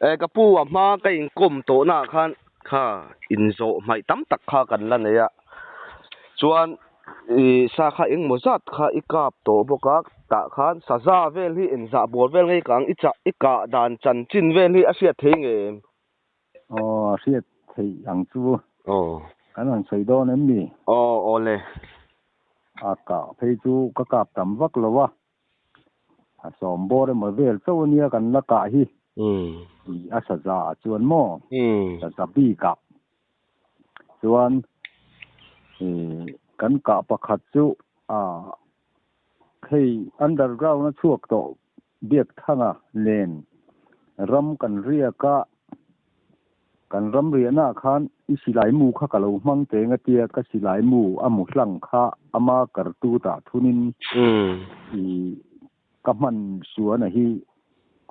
E ka pu a hma ka inkawm tawhnaah khan kha inzawh hmaih tam tak kha kan la nei a, chuan ih sa kha engmaw zat kha i kap tawh bawk a, tah khan saza vel hi inzah bawr vel ngei kang i chah i kah dan chanchin vel hi a hriat thei nge em? Aw a hriat theih ang chu. Aw. Kan han sawi dawn em ni? Aw aw le. A kah phei chu ka kap tam vak lo a. A sawm bawr emaw vel chauh ania kan la kah hi. Tih a saza ah chuan maw? Saza bik ah chuan kan kah pakhat chu a hei underground a chhuak tawh Biakthanga nen ram kan riak a, kan ram riahnaah khan i silai mu kha ka lo hmang teng a tia, ka silai mu a mu hlang kha ama kartutah thunin i ka hman suana hi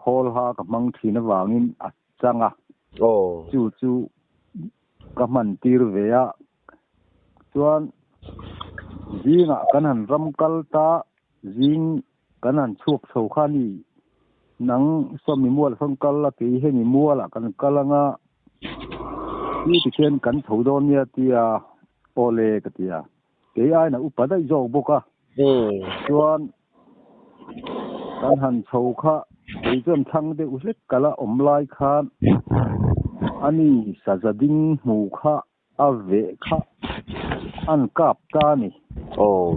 khawl ha ka hmang thin avangin a chang a, chu chu ka hman tir ve a, chuan zingah kan han ram kal ta zing Kan han chhuak chho kha ni. Nang sawmi mual sawn kal a kei hemi mualah kan kal anga ti tikhian kan chho dawn nia tia awle ka ti a. Kei aina upa daih zawk bawk a. Chuan kan han chho kha kei chuan thlang deuh hlek kala awm lai khan ani saza ding hmu kha A veh kha an kap ta a ni. Aw.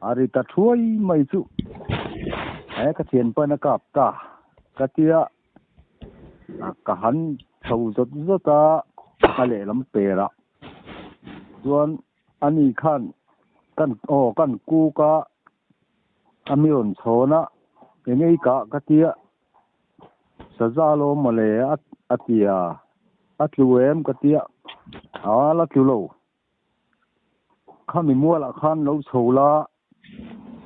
A ri ta thuai mai chu. He ka thianpain a kap ta ka tia ka han chho zawt zawt a, a lehlam perah chuan ani khan kan aw kan kuk a, a mi rawn chhawn a, enge i kah ka tia Saza lo mawle a ti a, a tlu em ka tia, a la tlu lo. Khami mualah khan lo chho la,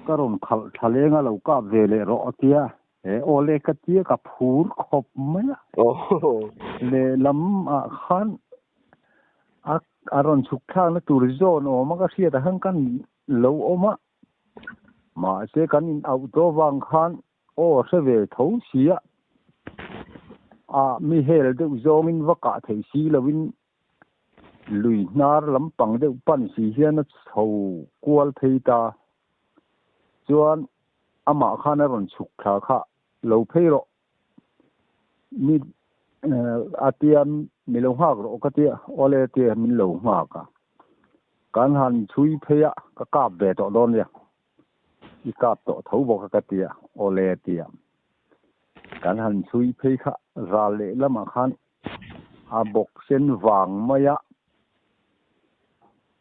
ka rawn khalh thla leng a lo kap ve leh rawh a tia, he awle ka tia ka phur khawp mai a. Lehlam ah khan a rawn chhuk thlakna tur zawn awm a ka hriat ah khan kan lo awm a, mahse kan in auh tawh vang khan Aw hre ve tho sia. A mi hel deuh zawngin va kah thei si loin lui hnar lampang deuh pan si hian a chho kual phei ta. Chuan amah khan a rawn chhuk thla kha lo phei rawh. Mi a tia mi lo nghak rawh ka tia awle tia min lo nghak a. Kan han chhui phei a ka kap ve tawh dawn nia. I kap tawh tho bawk a ka ti a, awle a ti a. Kan han chhui phei kha ral leh lamah khan a bawk sen vang mai a,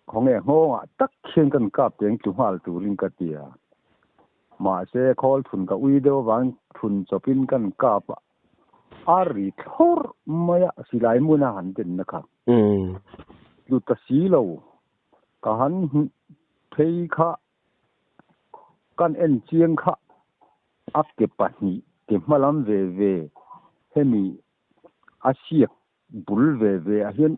khawnge nghawngah tak hian kan kap teng tlu nghal turin ka ti a. Mahse khawl thun ka ui deuh avangin thun chawpin kan kap a, a ri thlawrh mai a, silai hmun a han denna kha. Tlu ta si lo, ka han hmuh phei kha Kan en chiang kha a ke pahnih ke hmalam ve ve hemi a siak bul ve ve ah hian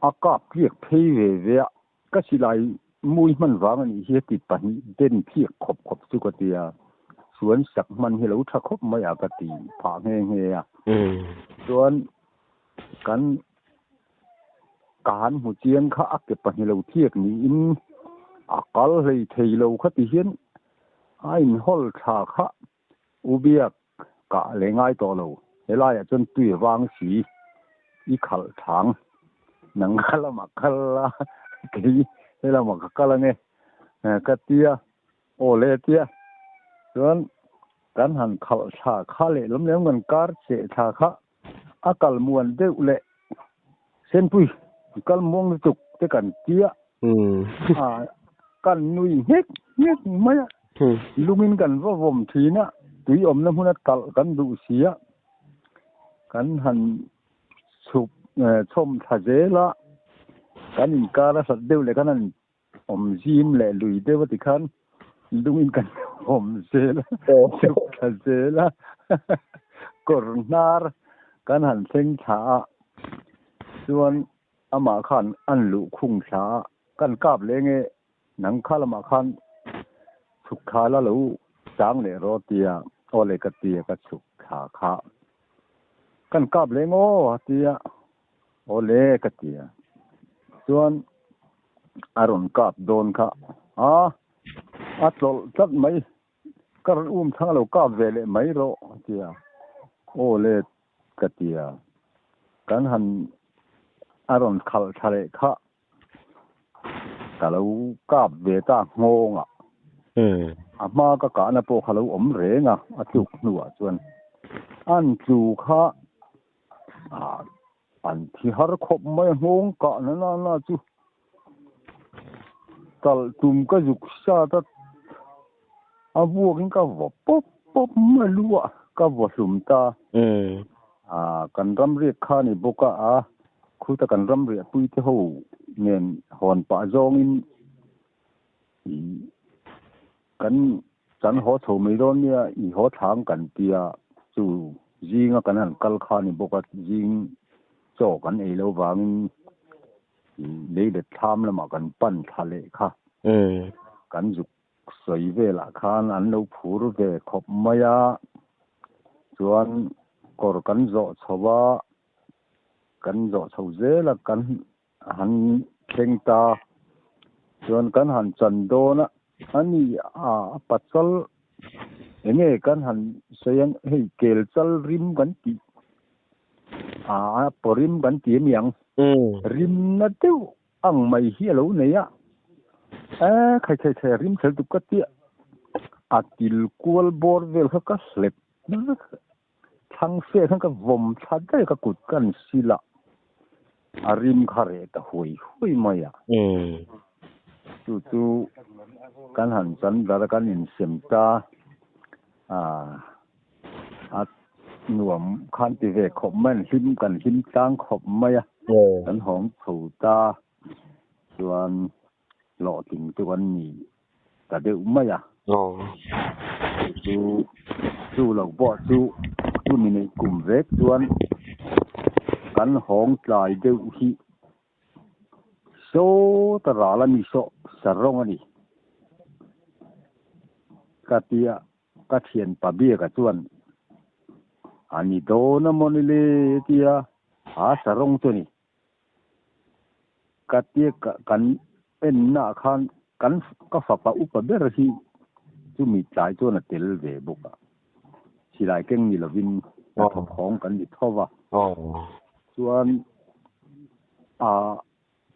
a kap tliak phei ve ve a, ka silai mui hman vang a nih hi heti pahnih den tliak khawp khawp chu ka ti a, suan sak hman hi lo tha khawp mai a ka ti phah nghe nghe a, chuan kan Ka han hmu chiang kha a ke pahnih lo thiak niin a kal hlei thei lo kha ti hian a inhawl thla kha u biak kah leh ngai tawh lo. Helaiah chuan tui vang si i khalh thang nang kha lamah kal la kei helamah ka kal ange ka tia aw le tia chuan kan han khalh thla kha lehlam lehlam kan kar cheh thla kha A kal muan deuh leh Senpui kal muang lutuk te kan tia a kan nui nghek nghek mai a, lungin kan va vawm thin a, tui awmna hmuna talh kan duh si a, kan han chhup chhawm thla zel a, kan inkar a hlat deuh leh kan han Awm zim leh lui deuh a ti khan lungin kan awm zel a, chhuk thla zel a, kawr hnar kan han thleng thla a, chuan amah khan an luh khung thla a, kan kap leh nge nang kha lamah khan chhuk thla la lo chang leh rawh tia aw le ka tia ka chhuk thla kha. Kan kap leh ngaw a ti a, aw le ka ti a. Chuan a rawn kap dawn kha a, a tlawlh tlat mai. Ka rawn um thang lo kap ve leh mai rawh a ti a, aw le ka ti a. Kan han a rawn khalh thla leh kha ka lo kap ve ta nghawngah. A hma ka kahna pawh kha lo awm reng a, a tluk hnuah chuan an tlu kha an thi har khawp mai a, nghawng kahna na na chu talh tum ka zuk sat a, a vuakin ka vaw pawp pawp mai luah ka vaw hlum ta. Kan ramriak kha ni bawk a, khuta kan ramriah puite ho nen hawn pah zawngin kan kan haw chho mai dawn nia, i haw thlang kan tia chu zinga kan han kal kha ni bawk a, zing chaw kan ei lo vangin lei let thlam lamah kan pan thla leh kha. Kan zuk sawi velah khan an lo phur ve khawp mai a, chuan kawr kan zawh chho a, kan zawh chho zel a, kan han thleng ta. Chuan kan han chan dawn a, ani a pachal enge kan han sawi ang, hei kel chal rim kan tih a pawrim kan ti a niang, rimna deuh Ang mai hi a lo nei a, e khai khai khai a rim tel tuk ka tia, a til kual bawr vel kha ka hlep vek, thlang fe khan ka vawm thla daih a ka kut ka an sil a, a rim kha reh ta huai huai mai a. Chu chu kan han chan dar a kan insem ta a, a nuam khan ti ve khawp mai an hlim kan hlim tlang khawp mai a kan hawng chho ta chuan hlawhtling chu kan ni ta deuh mai a chu chu lo pawh chu chumi neih kum vek chuan kan hawng tlai deuh hi saw ta ral a ni saw sarawng a ni ka tia. Ka thianpa biaka chuan a ni dawn a maw ni le tia a sarawng chu a ni. Ka tia kan ennaah khan kan ka fapa upa ber hi chumi tlai chuan a tel ve bawk a. Silai keng ni lovin a thawkhawng kan ni tho va. Chuan a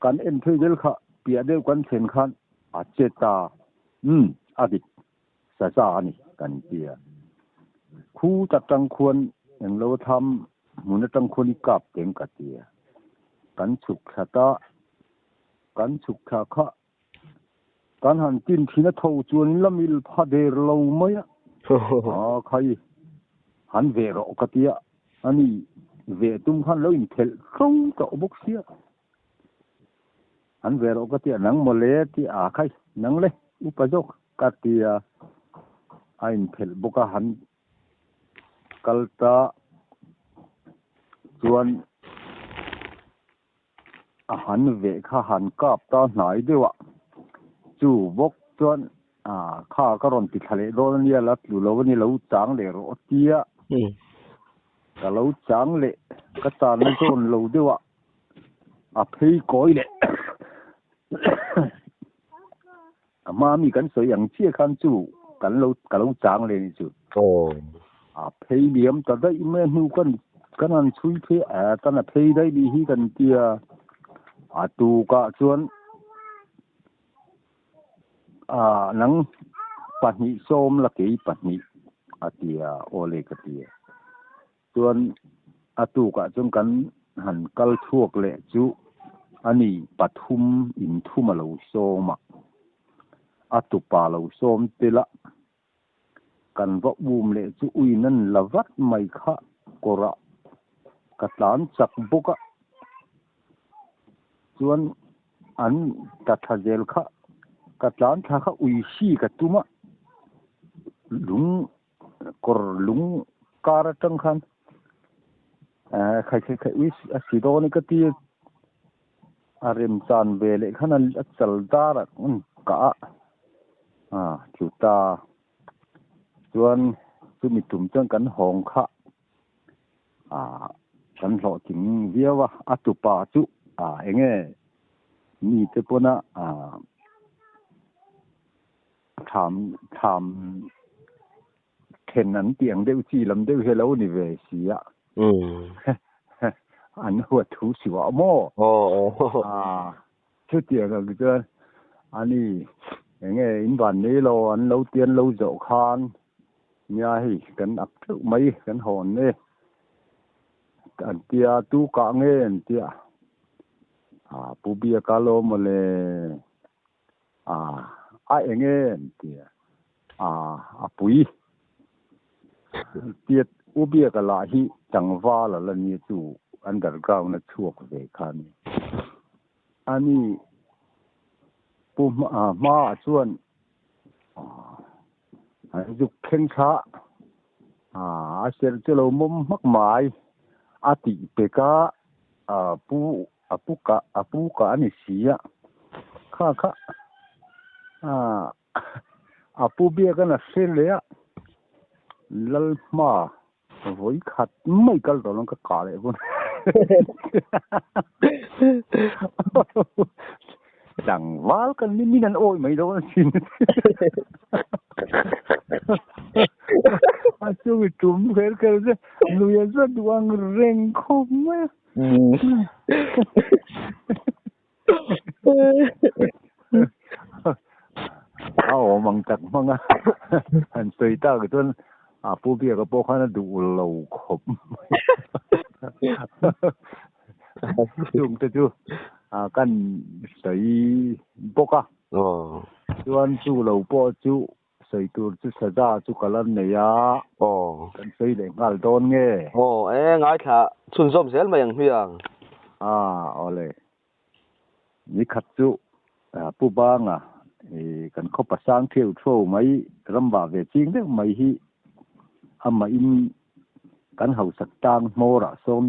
kan en phei zel kha piah deuh kan thlen khan a che ta. Umm a dik. Saza a ni kan ti a. Khu tak tang khuan englo tham hmun atang khuan i kap teng ka ti a. Kan chhuk thla ta, kan chhuk thla kha kan han tin thin a tho chuan la mil pha der lo mai a. A khai han ve rawh ka ti a, ani ve tum khan lo inphelh tho tawh bawk sia. An ve rawh ka ti a, nang mawle a ti a, khai nang le upa zawk ka ti a, a inphelh bawk a, han kal ta chuan a han veh kha han kap ta hnai deuh a, chu bawk chuan a kha ka rawn ti thla leh dawn a nia, la tlu lo a ni, lo chang leh rawh a ti a, ka lo chang leh ka channa zawn lo deuh a. A phei kawi leh a hma mi kan sawi ang chiah khan chu kan lo ka lo chang leh nih chu. A phei liam ta daih mai a hnu kan kan han chhui phei a tan a phei daih nih hi kan tia a tukah chuan a nang pahnih sawm la kei pahnih a tia aw le ka tia. Chuan a tukah chuan kan han kal chhuak leh chu a ni pathum in thum a lo sawm a, a tupa lo sawm tel a, kan va um leh chu uin an la vat mai kha kawrah ka tlan chak bawk a, chuan an ta thla zel kha ka tlan thla kha ui hri ka tum a, lung Kawr lung kar atang khan khai khai khai ui a si dawn ka ti a rem chan ve leh khan a chal dar a kah a chu ta chuan chumi tum chuan kan hawng kha. Kan hlawhtling viau a, a tupa chu eng nge mite pawna thlam thlam then an tih ang deuh chi lam deuh hi a lo ni ve si a. An huat thu suah maw? Chutiang ang chuan ani eng nge in van nei lo an lo ti an lo zawh khan nia hei kan ak theuh mai kan hawn e an tia tu kah nge an tia ah Pu Biaka lo mawle ah a eng nge an tia ah a pui tia U Biaka lah hi tlangval a la nia chu underground a chhuak ve kha a ni. Ani Pu Hmaah chuan an zuk thleng thla a serh chu lo mawm hmak mai a tih pek a, a pu a pu kah a pu kah a ni si a, kha kha a pu biak a na hre leh a, Lalhma Vawi khat mai kal tawh lo ka kah leh vun. Tlangval kan ni min an awi mai dawn asin. A chungi tum kher kher che lui a za duh ang reng khawp mai a. A awm ang tak hmang a, han sawi tak chuan a pu biaka pawh khan a duh lo khawp mai. Chungte chu kan sawi bawk a, chuan chu lo pawh chu Sawi tur chu saza chu ka la nei a. Aw. Kan sawi leh nghal dawn nge? Aw, e ngaithla chhunzawm zel mai ang hmiang. Ah, awle. Ni khat chu Pu Banga i kan khaw pasang theu theu mai ram vah ve ching deuh mai hi amah in kan hausak tang hmawrah sawm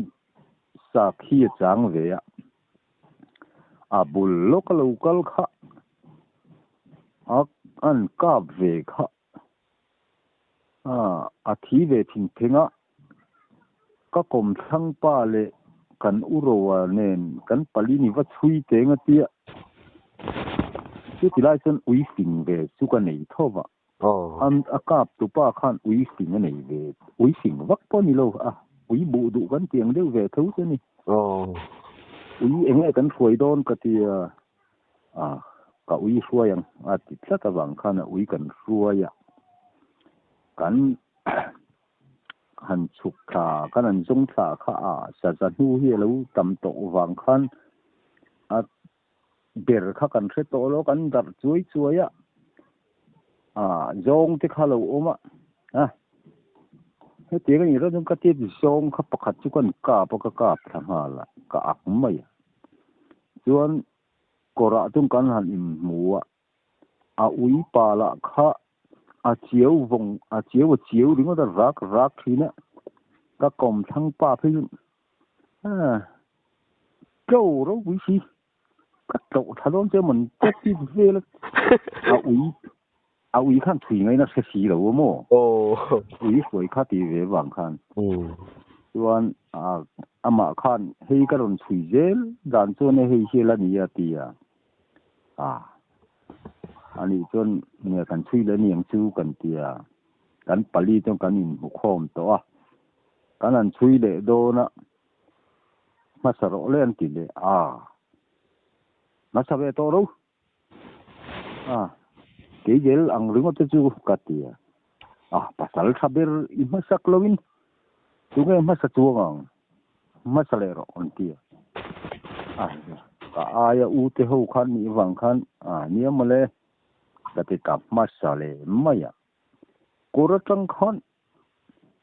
sak hi a chang ve a. A bul lawk a lo kal kha a an kap ve kha a thi ve thin pheng a, ka kawmthlang pa leh kan u Roa nen kan pali ni va chhui teng a tia, chuti lai chuan ui fing ve chu ka nei tho va, an a kap tupa khan ui fing a nei ve, ui fing vak pawh a ni lo a, ui buh duh kan tiang deuh ve tho chu a ni. Ui eng nge kan hruai dawn ka tia. A, ka ui hruai ang a ti tlat avang khan a ui kan hruai a, kan han chhuk thla, kan han zawng thla kha a saza hnu hi a lo tam tawh vang khan a ber kha kan hre tawh lo, kan darh chuai chuai a, a zawng te kha a lo awm a, a hetiang a nih reuh chuan ka tia zawng kha pakhat chu kan kap a, ka kap thla nghal a, ka ak mai a. Chuan kawrah chuan kan han inhmu a, a ui pa lah kha a chiau vawng a chiau a chiau ringawt a rak rak thin a, ka kawmthlang pa phei chu ah tlo ropui si ka tloh tha dawn che mawn che ti vel a, a ui a ui khan thui ngaihna hre si lo a maw? Ui hruai kha ti ve vang khan. Chuan amah khan hei ka rawn chhui zel dan chuan e hei hi la ni a ti a. Anih chuan nge kan chhui leh aniang chu kan ti a. Kan pali chuan kan inhmu khawm tawh a. Kan han chhui leh dawn a, hmasa rawh le an ti leh a. Hmasa ve tawh ro. A, kei zel ang ringawt te chu ka ti a. A, pasal tha ber i hmasak loin tunge hmasa chuang ang, hmasa leh rawh an ti a. A, ka aia u te ho khan nih vang khan a nia mawle ka ti ta hmasa leh mai a. Kawr atang khan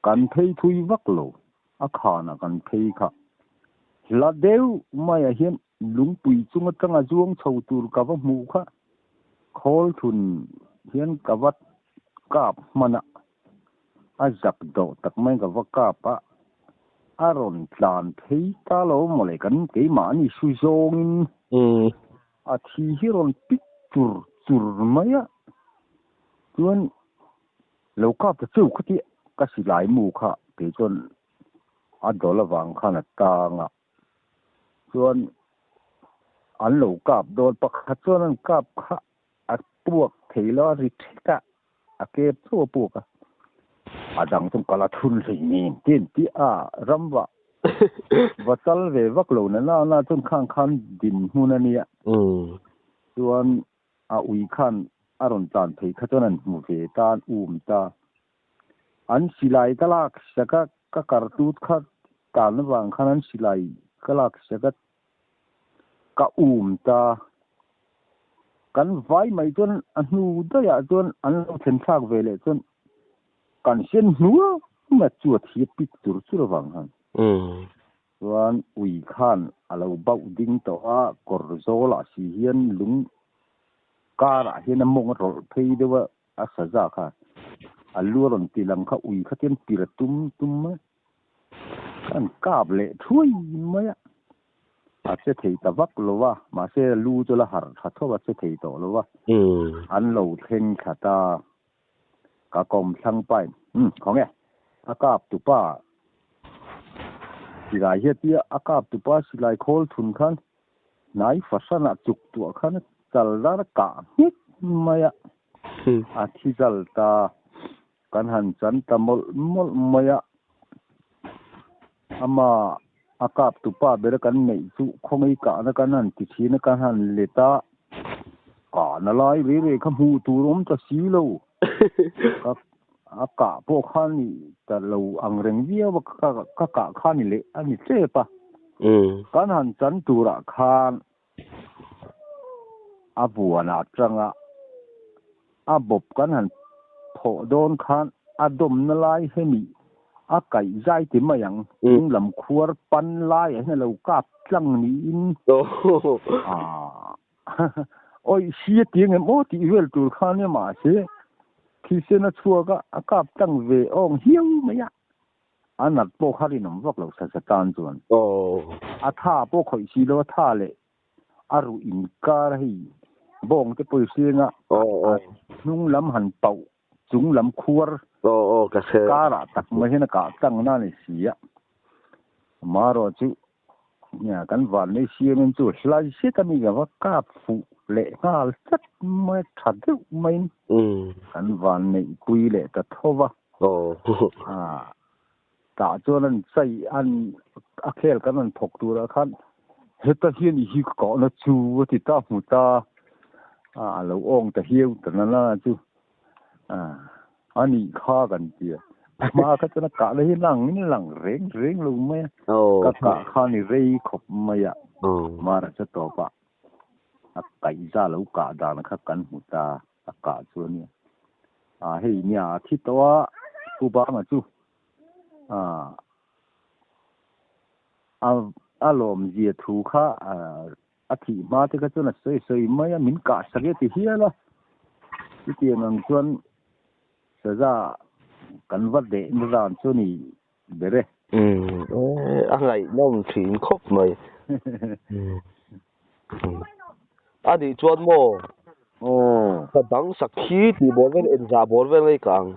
kan phei thui vak lo, a khanah kan phei kha. Hla deuh maiah hian lungpui chung atanga zuang chho tur ka va hmuh kha khawl thun hian ka va kap hman a, a zak dawh tak mai ka va kap a, a rawn tlan phei ta lo mawle kan keimahni su zawngin a thi hi rawn pik chur chur mai a, chuan Lo kap ta cheu kha tih ka silai mu kha kei chuan A dawl avang khan a tang a. Chuan an lo kap dawn pakhat chuan an kap kha a puak thei lo a ri thek a, a kep chauh a puak a. A dang chuan ka la thun hlei nen te an ti a, ram va va chal ve vak lo na na na chuan khang khan din hmun a nia. Chuan a ui khan a rawn tlan phei kha chuan an hmu ve ta, an um ta. An silai ka lak sak a, ka kartut kha tan avang khan an silai ka lak sak a, ka um ta. Kan vai mai chuan a hnu daihah chuan an lo thlen thlak ve leh chuan kan sen hnuau mai chu a thi a pik chur chur avang khan. Chuan ui khan a lo bauh ding tawh a, kawr zawlah si hian lung karah hian a mawng a rawlh phei deuh a, a saza kha a lu a rawn ti lang kha ui kha tian tir a tum tum mai a, kan kap leh thuai mai a, a che thei ta vak lo va, mahse a lu chu la harh tha tho a che thei tawh lo va, an lo thleng thla ta, ka kawm thlang pain umm khawnge a kap tupa silai hi a tia a kap tupa silai khawl thun khan Hnai fahranah chuk tuah khan a chal dar kah nghek mai a, a thi zal ta. Kan han chan ta mawlh mawlh mai a, ama a kap tupa bera kan neih chu khawngaih kahna kan han ti thin a, kan han let a, kahna lai rei rei kha hmuh tur awm ta si lo. Ka a kah pawh kha ni ta lo ang reng viau a, ka kah kha ni leh a ni tep a. Kan han chan turah khan a buan atanga a bawp kan han phawh dawn khan a dawmna lai hemi a kaih zai ti mai ang, chung lam khuar pan laiah hian a lo kap tlang niin Awih si a ti ang em aw tih vel tur kha ania mahse thisen a chhuak a, a kap tlang ve awng hiau mai a, a nat pawh kha rinawm vak lo sa sa tan chuan. A tha pawh khawih si lo a tha leh a ruh inkar hei bawng te pawh i hriang a, a hnung lam han pauh chung lam khuar karah tak mai hian a kah tlang na a ni si a, amaherawh chu Nia, kan vanlei siamin chu hlai zet a mi ka va kap fuh leh nghal tlat mai a, tha deuh maiin kan vanneih pui leh ta tho va. Tah chuan an chai an a khel kan rawn thawk turah khan heta hian i hi ka kahna chu a ti ta hmu ta a lo awng ta hiau ta na na chu. A nih kha kan ti a, a hma kha chuan a kah na hi lang in lang reng reng lo mai a, ka kah kha ni rei khawp mai a, mara chu tawp a, a kaihza lo kah dan kha kan hmu ta, a kah chu a nia, a hei nia a thi tawh a, Pu Banga chu a a lawmzia thu kha A thih hma te kha chuan a sawi sawi mai a, min kah sak e ti hial a. Chutiang ang chuan saza kan va deh na dan chu ni ber e. Umm a ngaihnawm thin khawp mai. A nih chuan maw? Aw. Ka dang sak khi tih bawr vel enzah bawr vel ngei ka ang.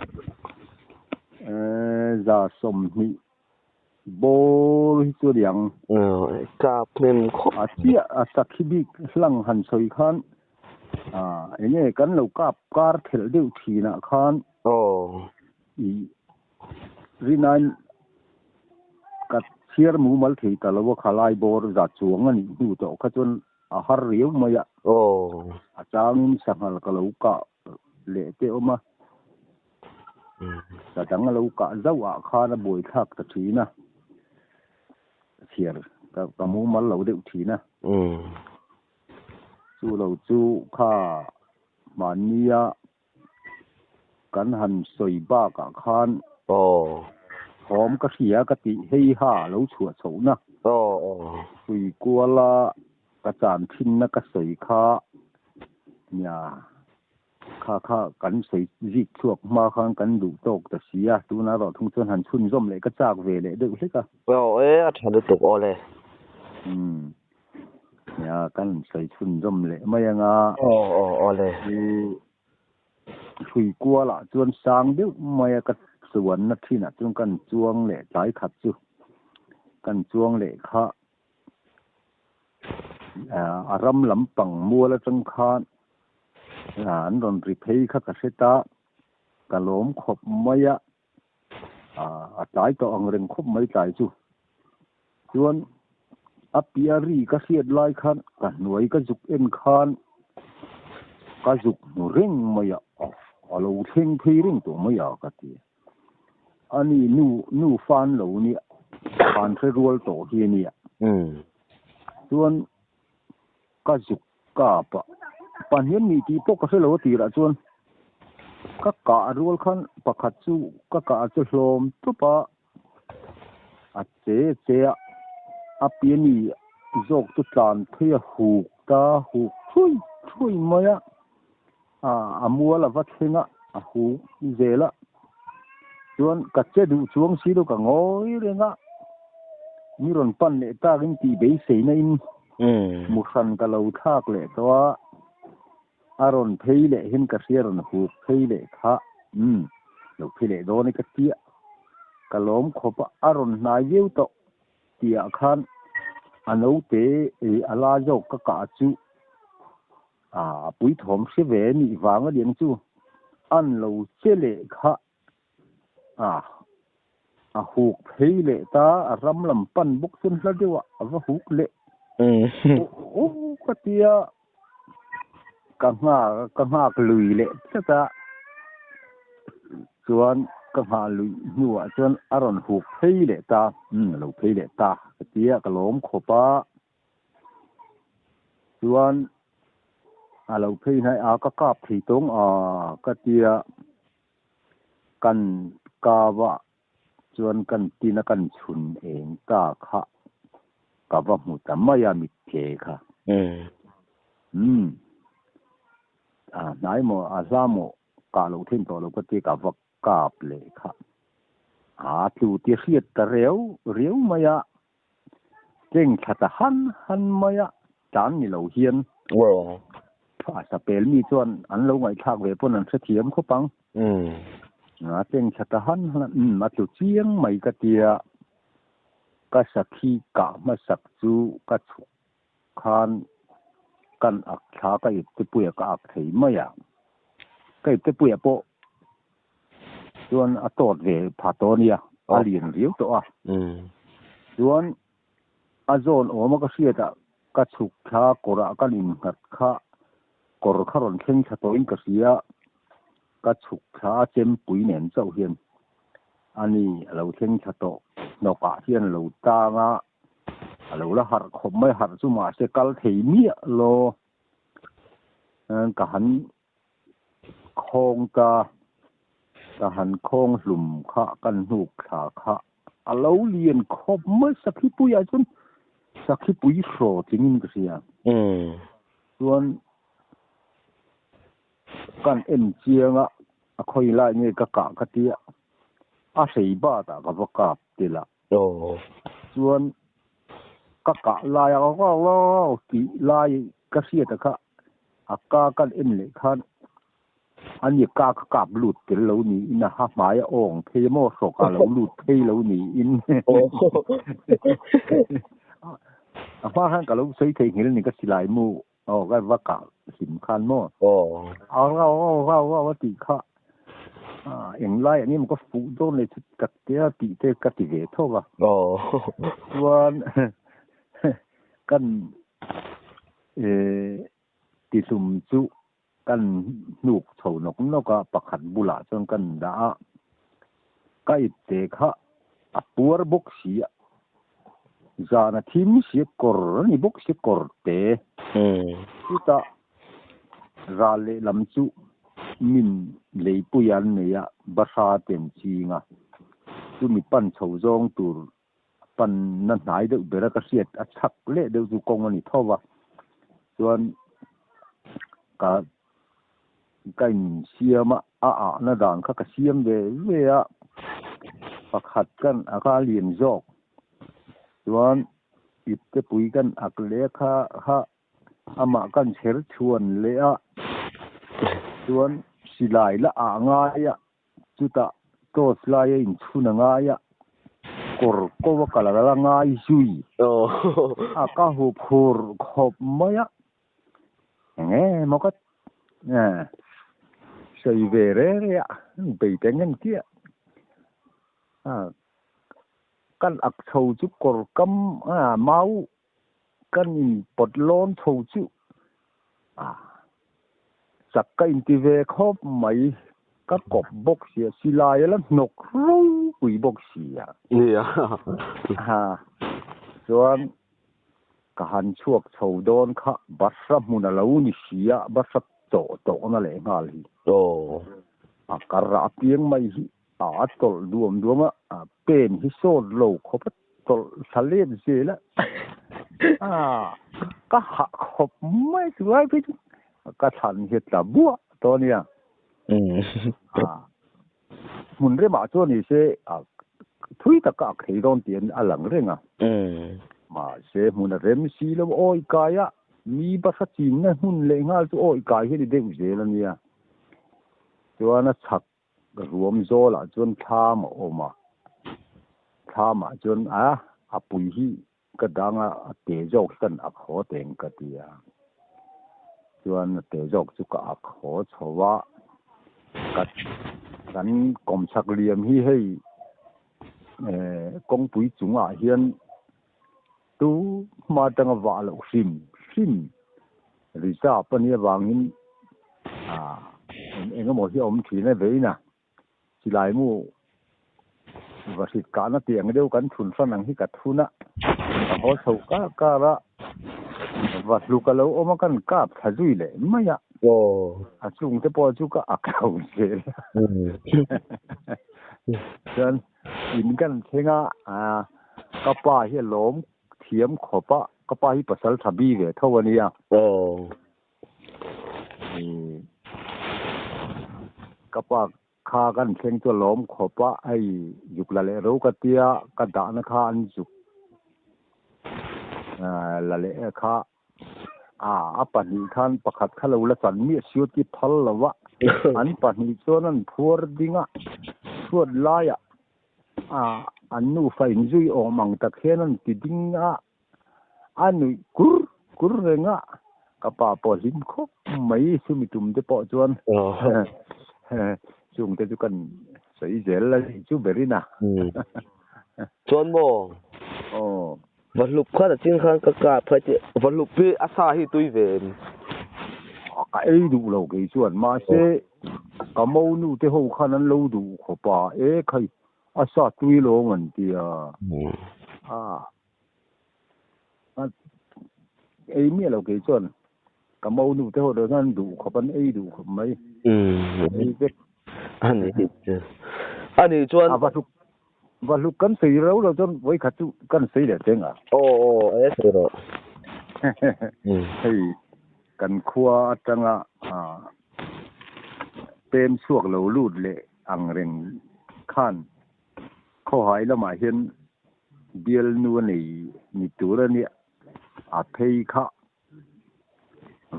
Za 20 Ball hi chu a ni ang. Kap hnem khawp. A chiah a sakhi bik hlang han sawi khan eng nge kan lo kap kar thelh deuh thinah khan i rinain ka chhiar mumal thei ta lo a khalai bawr za chuang a nih hnu tawh kha chuan a har riau mai a. A changin sanghal ka lo kah leh te awm a. Ka dang a lo kah zauh ah khan a buai thlak ta thin a, chhiar ka mumal lo deuh thin a. Chu lo chu kha mahnia kan han sawi bak ah khan thawm ka hria ka tih hei ha lo chhuah chhoh na. Hrui kuala ka chan thin na ka sawi kha nia. Kha kha kan sawi zik chhuak hma khan kan duh tawk ta si a, tunah erawh thung chuan han chhunzawm leh ka chak ve leh deuh hlek a. Aw e, a tha lutuk aw le. Umm, nia kan sawi chhunzawm leh mai anga. Aw aw aw le. Chu hrui kualah chuan sang deuh mai a ka chuanna thinah chuan kan chuang leh tlai khat chu. Kan chuang leh kha a ram lampang mual atang khan an rawn ri phei kha ka hre ta, ka lawm khawp mai a, a tlai tawh ang reng khawp mai tlai chu. Chuan a piah ri ka hriat lai khan ka hnuai ka zuk en khan ka zuk hmu reng mai a, a lo thleng phei reng tawh mai a ka ti. Ani nu nu fan lo nia, fan hre rual tawh hi a nia. Chuan ka zuk kap a, pahnih nih tih pawh ka hre lo a tirah chuan ka kah rual khan pakhat chu ka kah chu hlawm tawp a, A che che a, a piani zawk chu tlan phei a huk ta huk thui thui mai a, a mual a va thleng a, a huk zel a, chuan ka che duh chuang si lo ka ngawi reng a, mi rawn pan leh takin tih beiseina in mu hran ka lo thlak leh tawh a, a rawn phei leh hian ka hria rawn huk phei leh kha umm lo phei leh dawn e ka tia ka lawm khawp a a rawn hnai viau tawh tihah khan a naute ih a la zawk ka kah chu ah pui thawm hre ve a nih vang a liang chu an lo che leh kha ah a huk phei leh ta a ram lam pan bawk chuan hla deuh ah a va huk leh aw ka tia ka nghak ka nghak lui leh tlat a chuan ka nghah luih hnuah chuan a rawn huk phei leh ta umm a lo phei leh ta ka tia ka lawm khawp a chuan a lo phei hnai a ka kap thei tawng a ka tia. Kan kava chuan kan tina kan chhun eng ta kha ka va hmu ta mai a mittle kha. Umm. A hnai maw a hla maw kah loh then tawh lo ka tia ka va kap leh kha. A tlu ti hriat ta riau riau mai a. Teng thla ta han han mai a, tlan ni lo hian a sapel mi chuan an lo ngaihthlak ve pawn an hrethiam khawp ang. A teng thla ta han han a, umm a tlu chiang mai ka tia, ka sakhi kah hmasak chu ka chhuk khan kan ak thla ka ip te puia ka ak thei mai a, ka ip te puia pawh chuan a tawt ve pha tawh a nia, a lian riau tawh a. Chuan a zawn awm a ka hriat ah ka chhuk thla kawr ah kan innghat kha kawr kha rawn thleng thla tawhin ka hria, ka chhuk thla a chempui nen chauh hian a ni a lo thleng thla tawh hnawk ah hian a lo tang a, a lo la harh khawp mai, harh chu mahse kal thei miah lo ka han Khawng ta, ka han khawng hlum kha kan hnuk thla kha a lo lian khawp mai Sakhipui ah chuan Sakhipui hraw tlingin ka hria. Chuan kan en chiang a, a khawi lai nge ka kah ka tia, a hrei bat ah ka va kap tel a. Chuan ka kah lai a tih lai ka hriat a kha a ka kan en leh khan a ni ka ka kap lut tel lo niin a ha hmai a awng phei maw hrawk a lo lut phei lo niin a hma khan ka lo sawi thei nghil ni ka silai mu aw ka va kah hlim khan maw au au au au au a tih kha englai ah nge maw ka fuh dawn leh chu ka tia tih te ka ti ve tho va chuan kan Tihlum chu kan hnuk chho nawk nawk a, pakhat bulah chuan kan dah a, ka ipte kha a puar bawk si a, zan a thim si a, kawr a ni bawk si a, kawr te. Chutah ral lehlam chu min leipui an nei a, bahra te an ching a, chumi pan chho zawng tur Panna hnai deuh bera ka hriat a chhak leh deuh chu kawng a ni tho va, chuan ka ka insiam a, a ahna dan kha ka siam ve ve a, pakhat kan a kha a lian zawk, chuan ipte pui kan ak leh kha kha amah kan chher chhuan leh a, chuan silai la ah ngai a. Chutah torch lai a inchhun a ngai a, Kawr ko a kal a ngai zui. A ka hup hur khawp mai a. Enge maw ka sawi ve re re a, bei teng en chiah. Kan ak chho chu kawr kam mau kan in pawt lawn chho chu chak ka inti ve khawp mai. Ka kawp bawk sia, silai a la hnawk ropui bawk sia. Nia. Ha, chuan ka han chhuak chho dawn kha Basra hmun a lo ni sia, Basra tawh tawhna leh nghal hi. Aw. A kar a piang mai hi a tawlh duam duam a, a pen hi sawt lo khawp a tawlh thla let zel a. A, ka hah khawp mai chu lai phei chu ka thlan hi a tla buah tawh a nia. Hmun remah chuan ni se thui tak ka ak thei dawn tih a lang reng a. Mahse hmun a rem si lo awi kai a, mi basa chinna hmun leh nghal chu awi kai hi a ni deuh zel a nia. Chuan a chhak ruam zawlah chuan thlam a awm a, thlamah chuan a a pui hi Ka dang a, a te zawk hi kan ak haw teng ka ti a. Chuan a te zawk chu ka ak haw chho a, ka kan kawmchhak liam hi hei eh kawngpui chungah hian tu hma atanga vah loh hrim hrim reserve a nih avangin ah eng eng emaw hi a awm thin a vein a. Silai mu va hrit kahna tih ang deuh kan thun hran ang hi ka thun a, ka haw chho kar kar a, va hluk a lo awm a kan kap thla zui leh mai a, a chungte pawh chu ka ak lo zel a. Chuan in kan thleng a, ka pa hi a lawm thiam khawp a, ka pa hi pasal tha bi ve tho a nia. Ka pa kha kan thleng chu a lawm khawp a, hei zuk la leh ro ka tia ka dahna kha an zuk la leh kha a pahnih khan pakhat kha lo la chan miah sio ti phal lo a, an pahnih chuan an phuar ding a, chhuat laiah an nufa inzui awm ang tak hian an ti ding a. A nuih kur kur reng a, ka pa pawh hlim khawp mai chumi tum te pawh chuan chung te chu kan sawi zel la ni chu berin a. Chuan maw? Aw. Va hlup khan a ching khan ka kap phai tih va hlup hi a sa hi tui ve em? Ka ei duh lo kei chuan mahse ka monu te ho khan an lo duh khawp a, e khai a sa tui lawng an tia. A. Ei miah lo kei chuan ka mo nu te ho deuh hian duh khawp an ei duh khawp mai. Ei vek. Ani ani chuan a va hluk va hluk kan sawi ro lo chuan vawi khat chu kan sawi leh teng a. Aw aw e sawi rawh. Hei kan khua atanga pem chhuak lo lut leh ang reng khan Khawhai lamah hian bialnu a nei ni tur a nia, a phei kha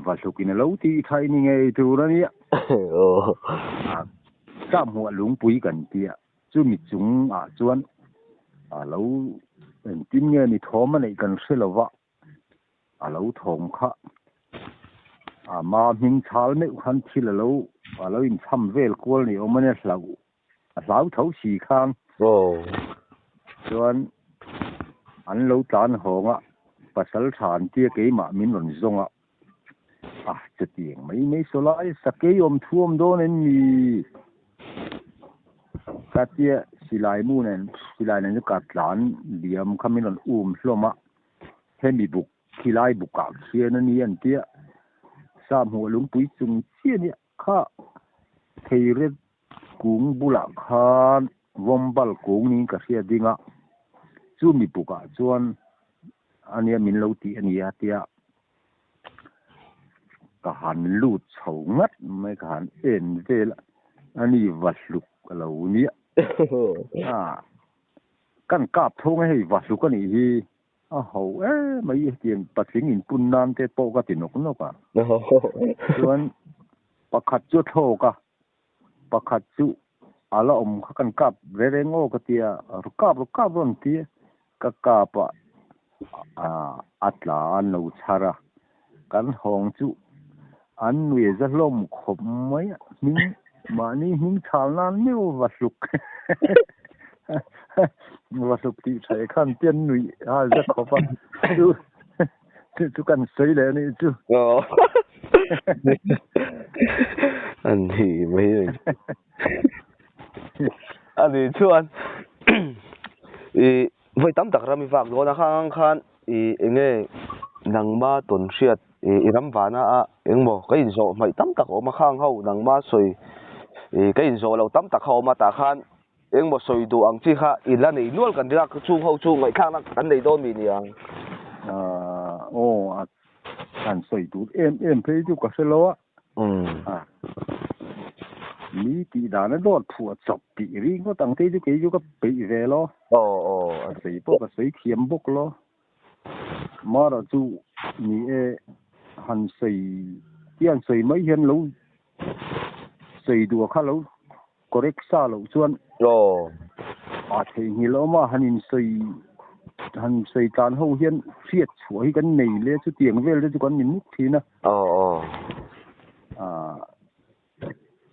va hlukin a lo tih thaih ni ngei tur a nia. A hmuh lungpui kan tia, chumi chungah chuan a lo engtin nge ni thawm a neih kan hre lo va, a lo thawm kha a ma hming chhal meuh khan thil a lo a lo inchham vel kual ni awm a nia hlauh a hlau tho si khan chuan an lo tlan hawng a, pasal tha an tia keimah min rawn zawng a, a chutiang mai mai saw lai sakei awm thu awm dawn em ni? Ka tia silai mu nen silai nen chu ka tlan liam kha min rawn um hlawm a, hemi buk khilai bukah khian a ni an tia sa hmuh lungpui chung chiah a nia. Kha theiret kung bulah khan vawmbal kung niin ka hria ding a, chumi bukah chuan a nia min lo tih a nia tia ka han lut chho ngat mai ka han en vel a, a ni va hluk a lo nia. Kan kap thung a hei va hluk a nih hi. A ho em mai hetiang patling inpun nan te pawh ka ti nawk nawk a. Chuan pakhat chu a thlawk a, pakhat chu Ala awm kha kan kap ve reng aw ka tia, ru kap ru kap rawn ti a, ka kap a, a tla an lo chhar a, kan hawng chu an nui za hlawm khawp mai a, hming mahni hming chhal nan meuh va hluk va hluk tih tha khan te an nuih a za khawp a, chu chu chu kan sawi leh a nih chu. Aw an ni mai a ni. A nih chuan ih vawi tam tak ram i vak dawn a khang ang khan ih eng nge nangma tawn hriat ih i ram vana a engmaw ka inzawh hmaih tam tak a awm a khang ho nangma sawi ih ka inzawh loh tam tak kha a awm a tah khan engmaw sawi duh ang chi kha i la nei nual kan ring a chung ho chu ngaihthlakna kan nei dawn mi niang. Aw a han sawi tur em em phei chu ka hre lo a. Mi tih dan a dawt phuah chawp tih ri ngawt ang te chu kei chu ka peih ve lo. Aw. Ka sawi pawh ka sawi thiam bawk lo. Mara chu ni e han sawi tian sawi mai hian lo sawi duh a kha lo correct sa loh chuan a theihnghilh awm a han in sawi han sawi tlan ho hian hriat chhuah hi kan nei le chutiang vel te chu kan ni nuk thin a.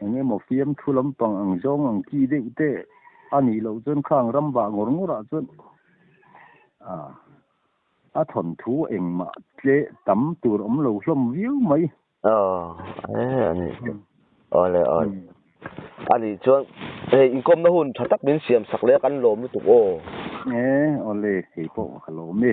Eng emaw fiamthu lampang ang zawng ang chi deuh te a nih loh chuan khang ram vah ngawr ngawr ah chuan a thawnthu engmah tle tam tur awm lo hlawm viau mai. Aw, e a ni. Awle awle. A nih chuan hei inkawmna hun tha tak min siam sak leh a kan lawm lutuk aw. E, awle, kei pawh ka lawm e.